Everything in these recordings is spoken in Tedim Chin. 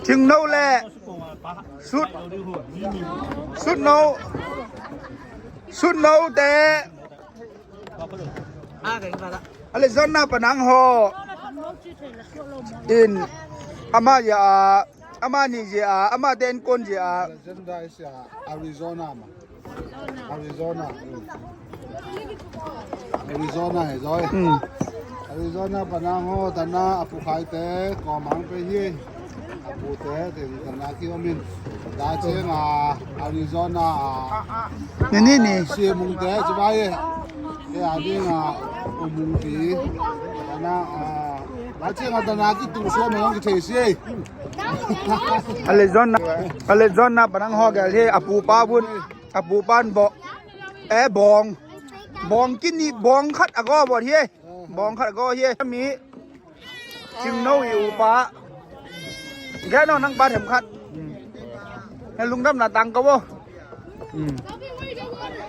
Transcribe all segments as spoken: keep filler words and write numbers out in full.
Cingno le Sut, Sutno, Sutno te. Arizona panang ho in ama ya, ama ni ya, ama te en kon ya. Arizona ma. Arizona. Arizona he zoi. Arizona panang ho tana a pu khai te ko mang pe hi. A pu te te tana ki omin. Da cheng a Arizona a. Ni ni ni. Si mung te ci bai e. E a ding a u mung pi. Tana a da cheng a tana ki tu so mong ki thei si. Arizona, Arizona panang ho gal he a pu pa bun. A pu pan bawh. E bawng. Bawng kini bawng khat a go bawh hi. Bawng khat a go hi. Mi. Cingno i upa. Geno nang pa them khat. He lungdam na tang ko bo.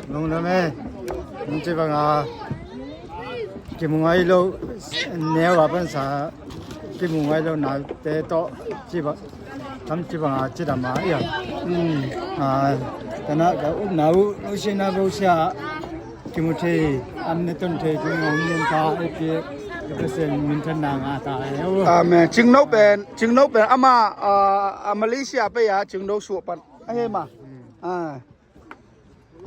Lungdam e. Nang ci bang a. Kimu ngai lo. Neu a pan sa. Kimu ngai lo na te to. Ci bang. Tam ci bang a ci dam a ia. A tana ka ut na u lu si na bo sia. Kimu thei an ne ton thei tu ngau nien ta e pi. Ka pe sen min than na nga ta e. Amen. Cingno pen, cingno pen ama a Malaysia pe ya cingno suah pan. A he ma. A.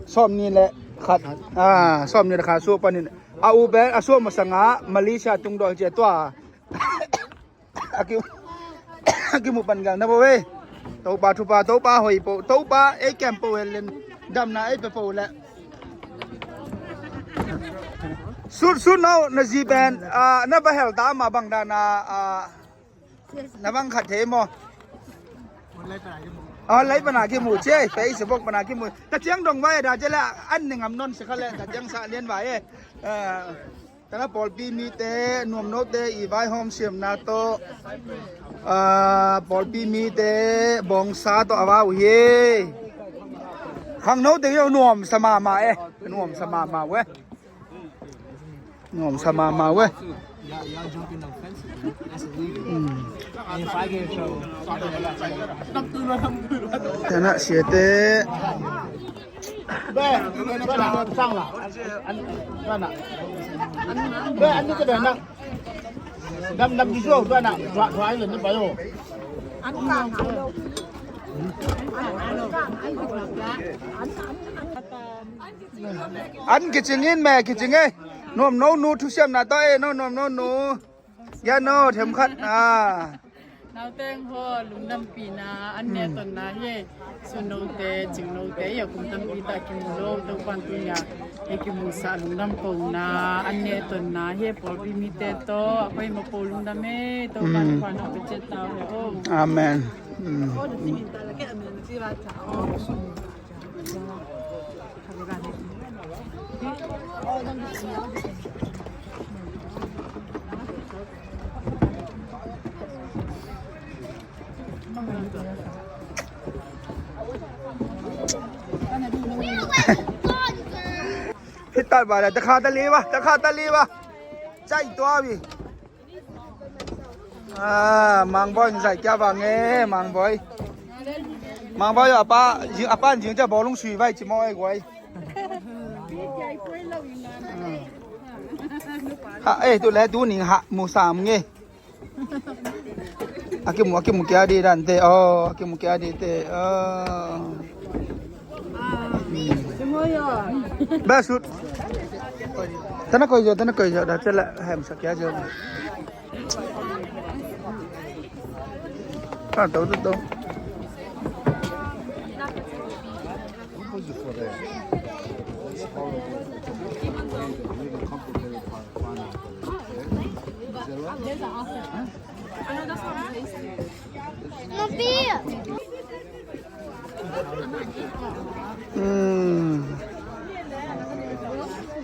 Sawm ni le khat. A sawm ni le khat suah pan in. A u pen a suah masanga Malaysia tung doi cia tua. A ki, a kimu pan gal na bo e. Topa thupha, Topa hoih po, Topa ei kem po helen damna ei pe po le. Sut, Sutno na zi pen a na va hel ta ma bang dana a na bang khat thei mo. Online pana kimu ce, Facebook pana kimu. Ta ciang dong vai da ce le an ne ngam non se kha le ta ciang sa lian vai e. Tana pawlpi mite, nuamnote i vaihawm siamna tawh, pawlpi mite bawngsa tawh a va uh hi. Khangnote hi nuamsa mahmah e. Nuamsa mahmah uh e. Nuamsa mahmah uh e. Tana siate. Be, be, sang la. An, be, an ni te be na. Dam, dam di so, be na. Dua, dua ai le ni ba yo. An kicing in me, kicing e. Nuamno nu thusiamna tawh e, no, nuamno nu. Ya no, them khat. A. Nauteng ho lungdampihna an nehtonna hi. Sutnote, Cingnote, ya kum tampi ta kimu lo, Topan tunia e kimusa lungdam kohna an nehtonna hi. Pawlpi mite tawh a koima po lungdam e, Topan khuan a pecet tau he o. Amen. Hita ba da, ta kha ta li ba, ta kha ta li ba. Chai tua bi. A, Mangboi in zai kia vang e, Mangboi. Mangboi apa, apa in zing cia bawlung sui vai ci maw e guai. Ha, e, tu le tu ning ha, mu sam nge. Aki mu, aki mu kia di dan te, o, aki mu kia di te, o. Ba sut. Tana koi jo, tana koi jo, da tela hem sa kia jo. Ka to to to.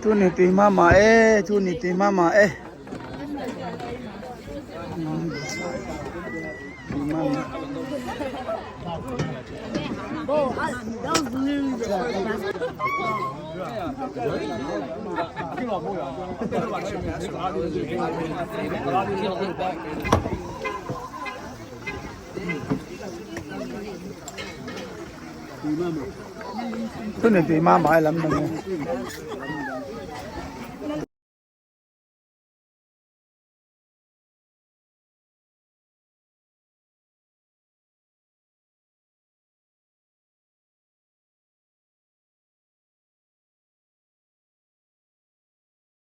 Tuni tui mama e, tuni tui mama e. Tui mama. Tuni tui mahmah i lam nang e.